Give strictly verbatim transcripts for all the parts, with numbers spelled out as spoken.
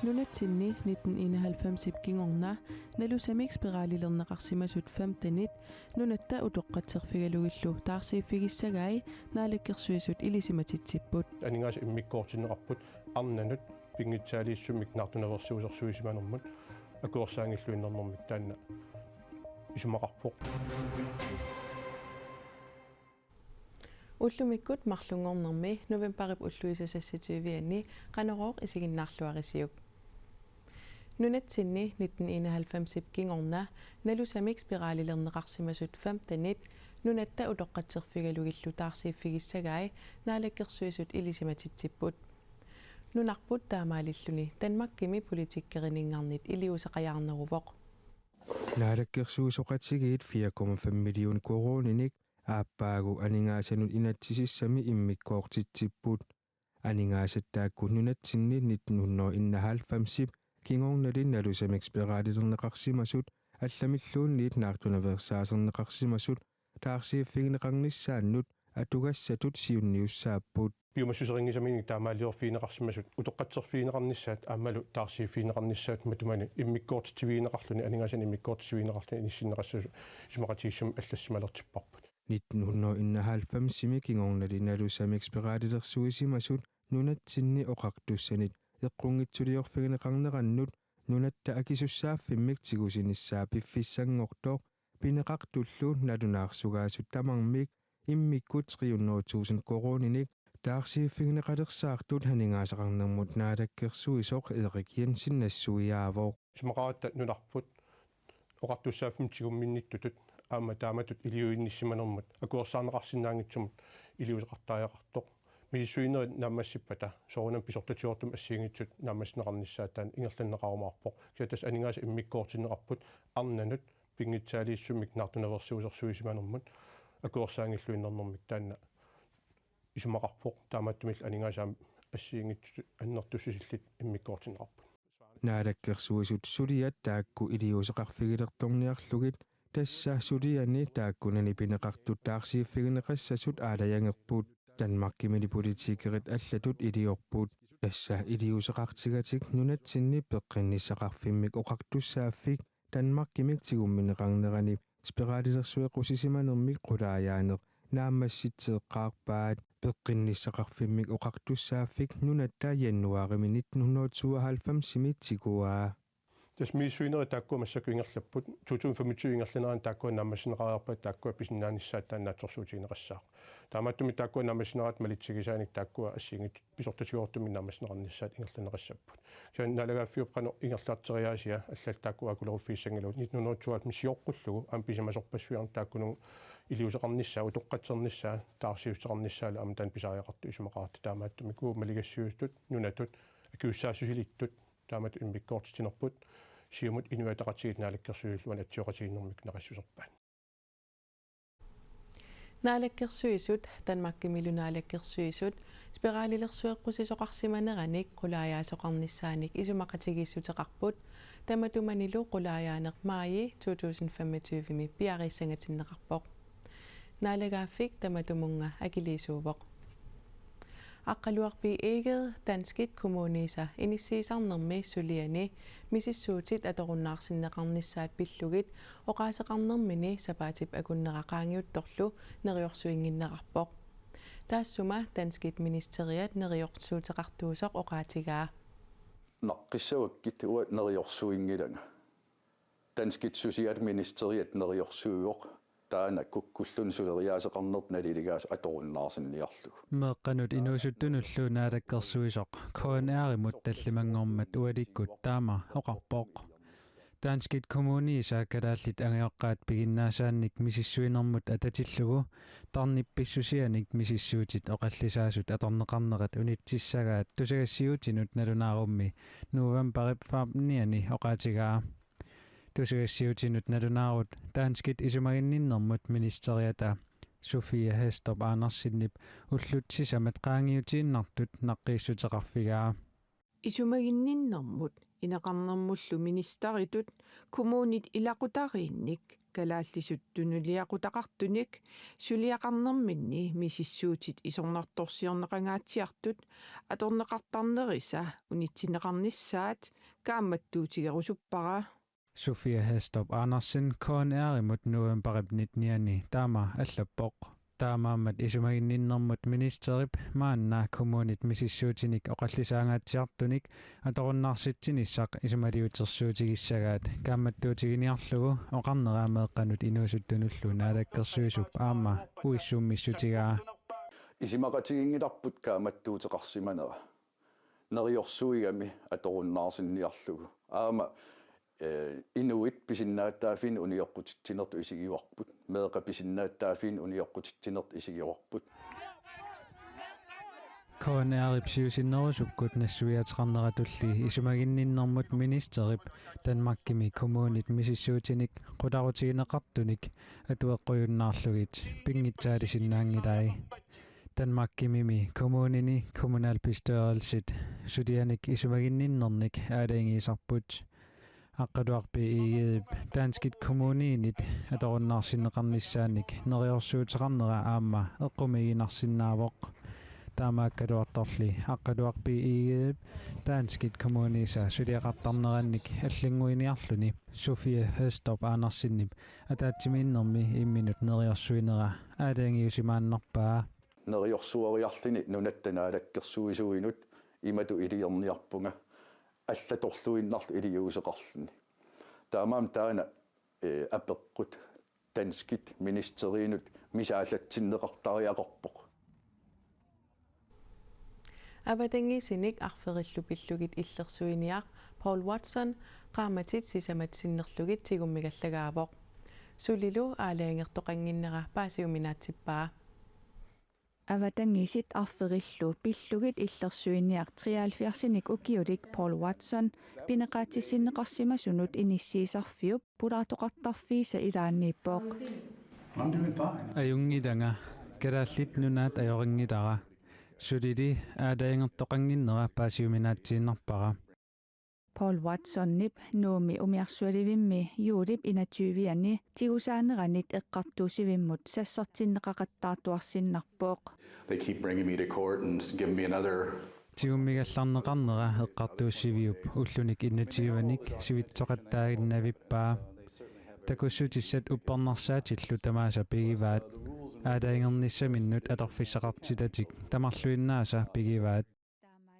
Nunatsinni nitten enoghalvfemsip kingorna nalusamik spiralilerneqarsimasut femtenit nunatta utoqqatserfigalugillu taarsiiffigissagai Naalakkersuisut ilisimatitsipput. Aningaasat immikkoortinneqarput arnanut pinngitsaaliissummik naartunaveersuusersuisimanermut akuersaanngilluinnarnermik taanna isumaqarpoq. Ullumikkut marlunngornermi novembarip ulluisa seksogtyve-anni Qanorooq isiginnaarluarisiuk. Nunatsinni nitten enoghalvfemsip kingorna nalusamik spiralilerneqarsimasut femtenit nunatta utoqqatserfigalugillu taarsiiffigissagai Naalakkersuisut ilisimatitsipput. Nunarput taamaalilluni Danmarkimi politikerininngarnit iliuuseqajaarneruvoq. Naalakkersuisooqatigiit fire komma fem million koruuninik aappaagu aningaasanut inatsisissami immikkoortitsipput. Aningaasat taakku nunatsinni nitten hundrede enoghalvfemsip kingornali nalusamik spiralilerneqarsimasut allamilluunniit naartunaveersaaserneqarsimasut taarsiiffigineqarnissaannut atugassatut siunniussaapput. Piumassuserinngisaminik taamaaliorfigineqarsimasut utoqqatserfigineqarnissaat aammalu taarsiiffigineqarnissaat matumani immikkoortitsivigineqarluni, aningaasanik immikkoortitsivigineqarluni inissinneqassasut isumaqatigiissumik allassimalertipparput. Nitten hundrede enoghalvfemsimi kingornali nalusamik spiralilersuisimasut nunatsinni oqartussanit eqqunngitsuliorfigineqarnerannut nunatta akisussaaffimmik tigusinissaa piffissanngortoq pineqartullu nalunaarsugaasut tamarmik immikkut tre hundrede tusind koruuninik taarsiiffigineqalersaartut aningaasaqarnermut naalakkersuisoq Erik Jensen nassuiaavoq. Isumaqaratta nunarput oqartussaaffimmik tigumminnittutut aamma taamatut iliuinnissimanermut akuersaarneqarsinnaanngitsumut iliuuseqartariaqartoq. Misissuinerit naammassippata soorunami pisortatigoortumik assigiinngitsut naammassineqarnissaat taanna ingerlanneqarumaarpoq. Kisianni tassa aningaasat immikkoortinneqarput arnanut pinngitsaaliissummik naartunaveersuusersuisimanermut akuersaanngilluinnarnermik taanna isumaqarpoq, taamaattumillu aningaasat assigiinngitsut annertussusillit immikkoortinneqarput. Naalakkersuisut suliat taakku iliuuseqarfigilertorniarlugit tassa suliani taakkunani pineqartut taarsiiffigineqassasut aalajangerput. Danmarkimili politikerit allatut iliorput. Tassa iliuuseqartigatik nunatsinni peqqinnissaqarfimmik oqartussaaffik Danmarkimik tigummineqarnerani spiralilersueqqusisimanermik qulaajaaneq naammassitseeqqaarpaat. Peqqinnissaqarfimmik oqartussaaffik nunatta januaarimi nitten hundrede tooghalvfemsimi tiguaa. Tassa misissuinerit taakkua massakkut ingerlapput. To tusind femogtyve ingerlanerani taakkua naammassineqareerpaat, taakkua pisinnaanissaat taanna naatsorsuutigineqassaaq. Taamaattumik taakkua naammassinerat malitsigisaanik taakkua assigiinngitsut pisortatigoortumik naammassineqarnissaat ingerlanneqassapput. Kisianni naalagaaffiup qanoq ingerlaarteriaasia allallu taakku akuleruffigissanngilagut, nitten hundrede tooghalvfems sioqqullugu aamma pisimasorpassuarnik taakkununnga iliuuseqarnissaa, utoqqatsernissaa, taarsiussaqarnissaalu aamma taanna pisariaqartoq isumaqaratta, taamaattumik uagut maligassiuisutut nunatut akisussaassusilittut taamatut immikkoortitsinerput Siumut, Inuit Ataqatigiit, Naalakkersuisut uani atsioqatigiinnermik naqissuserpaat. Naalakkersuisut, Danmarkimilu naalakkersuisut, spiralilersueqqusisoqarsimaneranik qulaajaasoqarnissaanik isumaqatigiissuteqarput, tamatumanilu qulaajaaneq maaji to tusind femogtyve-mi piareersagatinneqarpoq. Naalagaaffik tamatumunnga akiliisuuvoq. Aqqaluaq B. Egede, danskit kommuniisa inissiisarnermi suliani misissuutit atorunnaarsinneqarnissaat pillugit oqaaseqarnermini sapaatip akunnera qaangiuttorlu neriorsuinnginnerarpoq. Taassuma danskit ministeriat neriorsuuteqartuusoq oqaatigaa. Naqqissavakkit uanga neriorsuinngilanga. Danskit susiat ministeriat neriorsuivoq taanna kukkullugu suleriaaseqarnertut naliligaasut atorunnaarsinniarlugu. Meeqqanut inuusuttunullu naalakkersuisoq K N R-imut tallimanngormat ualikkut taama oqarpoq. Danskit kommuniisa kalaallit angajoqqaat piginnaasaannik misissuinermut atatillugu tarnip pissusianik misissuutit oqallisaasut atorneqarnerat unitsissagaat tusagassiuutinut nalunaarummi novembarip femtenianni oqaatigaa. Tusagassiuutinut nalunaarut danskit isumaginninnermut ministeriata Sophie Hæstorp Andersenip ullut sisamat qaangiutiinnartut naqqiissuteqarfigaa. Isumaginninnermut ineqarnermullu ministeritut, kommunit ilaqutariinnik, kalaallisut tunuliaqutaqartunik, suliaqarnerminni misissuutit isornartorsiorneqangaatsiartut atorneqartarnerisa unitsinneqarnissaat kaammattuutigerusuppara. Sofie Hestorp Andersen K N R-imut novembarip nitten-iani taama allappoq. Taamaammat isumaginninnermut ministerip maanna kommunit misissuutinik oqallisaangaatsiartunik atorunnaarsitsinissaa isumaliutersuutigissagaat kaammattuutiginiarlugu oqarnera meeqqanut inuusuttunullu naalakkersuisup aamma uissummissutigaa. Isumaqatiginngilarput kaammattuuteqarsimanera. Neriorsuigami atorunnaarsinniarlugu. Aamma, eh, inuit pisinnaatitaaffiinik unioqqutitsinertut isigivarput. Meeqqat pisinnaatitaaffiinik unioqqutitsinertut isigivarput. K N R-ip siusinnerusukkut nassuiaateqarneratulli isumaginninnermut ministerip Danmarkimi kommunit misissuutinik qularutigineqartunik atueqqujunnaarlugit pinngitsaalisinnaanngilai. Danmarkimimi kommunini kommunalbestyrelsit sulianik isumaginninnernik aalajangiisarput. Aqqaluaq B E G-p danskit kommuniinit atorunnaarsinneqarnissaanik neriorsuuteqarnera aamma eqqumiiginarsinnaavoq. Taamaakkaluartorli Aqqaluaq B E G-p danskit kommuniisa suliaqartarnerannik allannguiniarluni Sofie Hestorp Andersenip ataatsimiinnermi imminut neriorsuinera aalajangiusimaannarpaa. Neriorsueriarluni nunatta naalakkersuisuinut imatut iliorniarpunga allatorluinnarlugu iliuuseqarluni. Taamaammat taanna, eh, apeqqut danskit ministeriinut misaallatsinneqartariaqarpoq. Avatangiisinik arferillu pillugit illersuiniaq Paul Watson qaammatit sisamat sinnerlugit tigummigallagaavoq. Sulilu aalajangertoqannginnera paasiuminaatsippaa. Avatangiisit arferillu pillugit illersuiniaq treoghalvfjerdsinik ukiulik Paul Watson pineqaatissinneqarsimasunut inissiisarfiup pulaartoqartarfiisa ilaanniippoq. I'm doing fine. Ajunngilanga, Kalaallit Nunaat ajorinngilanga. Sulili aalajangertoqannginnera paasiuminaatsiinnarpara. Paul Watsonip Nuummi umiarsualivimmi juulip enogtyve-ani tigusaaneranit eqqartuussivimmut sassartinneqaqattaartuarsinnarpoq. They keep bringing me to court and give me another. Tigummigallarneqarnera eqqartuussiviup ullunik enogtyve-nik sivitsoqattaaginnavippaa. Takussutissat uppernarsaatillu tamaasa pigivaat. Aalajangernissaminnut atorfissaqartitatik tamarluinnaasa pigivaat.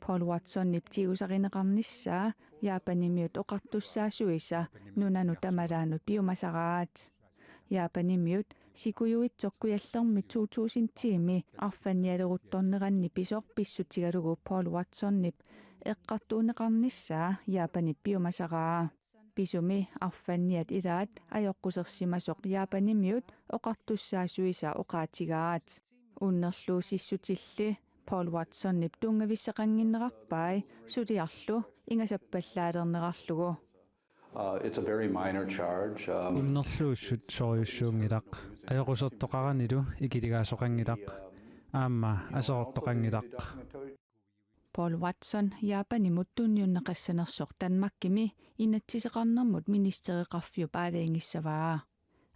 Paul Watsonip tigusarineqarnissaa Japanimiut oqartussaasuisa nunanut tamalaanut piumasaraat. Japanimiut sikujuitsoq Kujallermi to tusind ti-mi arfannialeruttorneranni pisoq pissutigalugu Paul Watsonip eqqartuunneqarnissaa Japanip piumasaraa. Pisumi arfanniat ilaat ajoqusersimasoq Japanimiut oqartussaasuisa oqaatigaat. Unnerluussissutilli Paul Watsonip tunngavissaqannginnerarpai suliarlu ingasappallaalernerarlugu. Uh, it's a very minor charge. Um, Unnerluussut sorujussuunngilaq. Ajoqusertoqaranilu ikiligaasoqanngilaq. Aamma aserortoqanngilaq. Paul Watson Japanimut tunniunneqassanersoq Danmarkimi inatsiseqarnermut ministereqarfiup aalajangissavaa.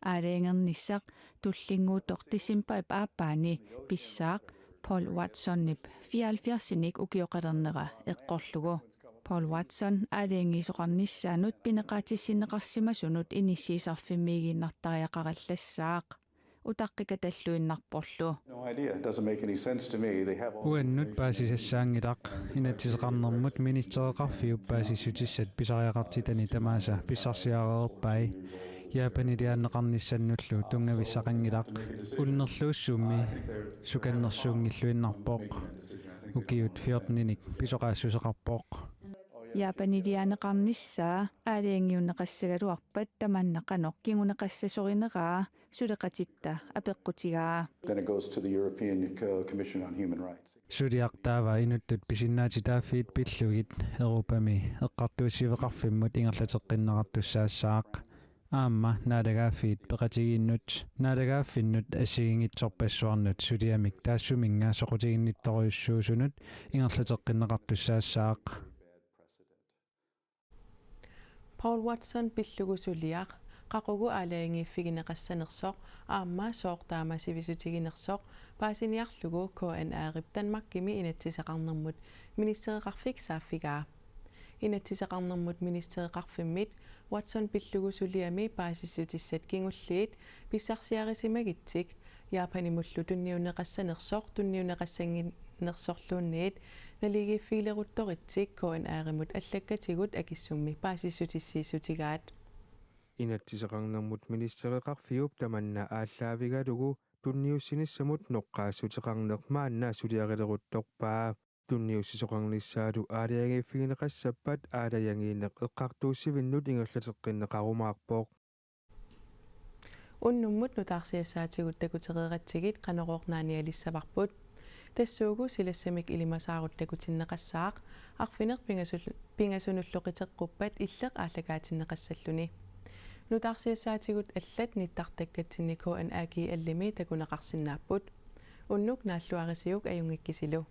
Aalajangernissaq tullinnguuttoq decembarip aappaani pissaaq Paul Watsonip fireoghalvfjerdsinik ukioqalernera eqqorlugu. Paul Watson aalajangiisoqarnissaanut pineqaatissinneqarsimasunut inissiisarfimmiiginnartariaqarallassaaq. Utaqqikatalluinnarporlu. No idea. It doesn't make any sense to me. They have all. Uannut paasisassaanngilaq, inatsiseqarnermut ministereqarfiup paasissutissat pisariaqartitani tamaasa pissarsiareerpai. Japaniliaanneqarnissannullu tunngavissaqanngilaq. Unnerluussummi sukannersuunngilluinnarpoq. Ukiut fjorteninik pisoqaassuseqarpoq. Japaniliaanneqarnissaa aalajangiunneqassagaluarpat tamanna qanoq kinguneqassasorineraa suleqatitta apeqqutigaa. Then it goes to the European, uh, Commission on Human Rights. Suliaq taava inuttut pisinnaatitaaffiit pillugit Europami eqqartuussiveqarfimmut ingerlateqqinneqartussaassaaq. Aamma naalagaaffiit peqatigiinnut, naalagaaffinnut assigiinngitsorpassuarnut suliamik taassuminnga soqutiginnittorujussuusunut ingerlateqqinneqartussaassaaq. Paul Watson pillugu suliaq, qaqugu aalajangiiffigineqassanersoq aamma sooq taama sivisutiginersoq paasiniarlugu K N R-ip Danmarkimi inatsiseqarnermut ministereqarfik saaffigaa. Inatsiseqarnermut ministereqarfimmit Watson pillugu suliami paasissutissat kingulliit pissarsiarisimagitsik Japanimullu tunniunneqassanersoq tunniunneqassannginnersorluunniit naligiiffigileruttoritsik K N R-imut allakkatigut akissummi paasissutissiissutigaat. Inatsiseqarnermut ministereqarfiup tamanna aallaavigalugu tunniussinissamut noqqaassuteqarneq maanna suliarileruttorpaa. Tunniussisoqarnissaalu aalajangiiffigineqassappat aalajangiinneq eqqartuussivinnut ingerlateqqinneqarumaarpoq. Unnummut nutaarsiassaatigut takutereeratsigit Qanorooq naanialissavarput. Tassuugu silassamik ilimasaarut takutinneqassaaq, arfineq pingasul-, pingasunullu qiteqquppat illeq aallakaatinneqassalluni. Nutaarsiassaatigut allat nittartakkatsinni K N A G L-imi takuneqarsinnaapput. Unnuk naalluarisiuk ajunngikkisilu.